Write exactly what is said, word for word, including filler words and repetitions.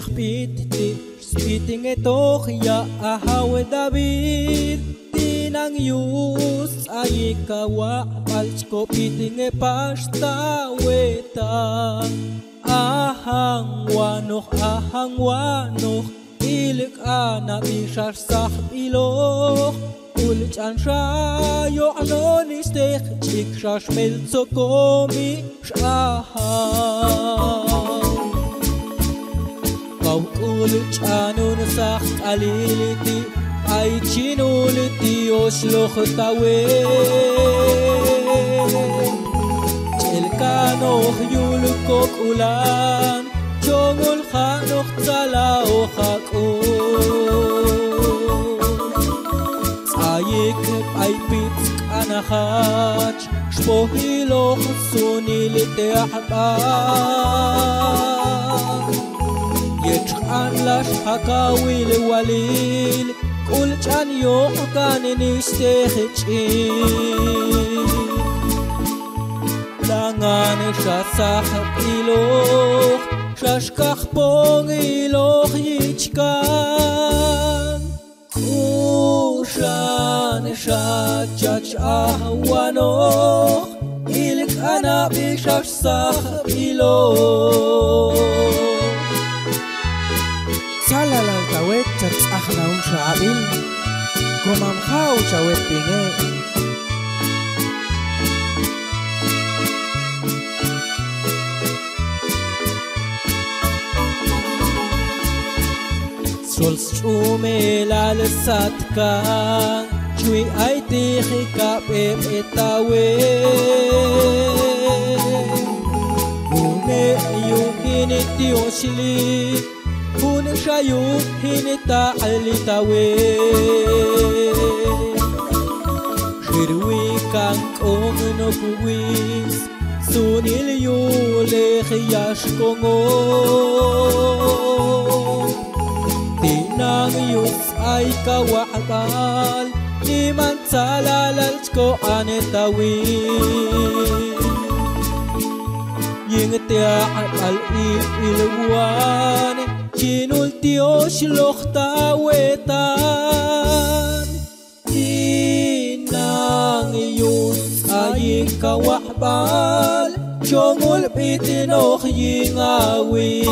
Piti, pitinge toh ya ahawe David, tinang yu s'ayi ka wa'bal chiko pitinge pas ta wetan. Ahang wanoh, ahang wanoh, ilk ana' bisas sah biloh. Ulc'an sayo' no nisteh ch'ik sas mel sokomi saha. Kau ulc'anun sah k'aliliti, ai chinuliti osloh tawe. Ch'ilkanoh yuluk kok ulan, chongol hanoh tsalaoh hak'u. Ts'ayik ai pits k'anahach, spohiloh sunil te ahbal. Yech'an las hakawil walil, k'ulc'an yo'kan nisteh ch'ik. Dangan sasah iloh, saskah pong iloh yichkan. Usan sacach ahwanoh, ilk ana' bisas sah iloh. Salalal tawet cacah naun sa'abil, komam hau cawet pinge. Sol s'cume lal satkang, cui ai tihi ka pepe tawe. Gune yu hini tiosli, Hun sayu hini ta'ali tawe. Hirwi kangkong no kuwis, sunil yu leh hias kongo. Tinang yu s'ai ka wa'bal, niman salalal Ko ane tawi. Ying tiak al i ilwan, cinul tio siloh tawetan. Inang yus ayi kawah bal, congul pitinoh ying awi.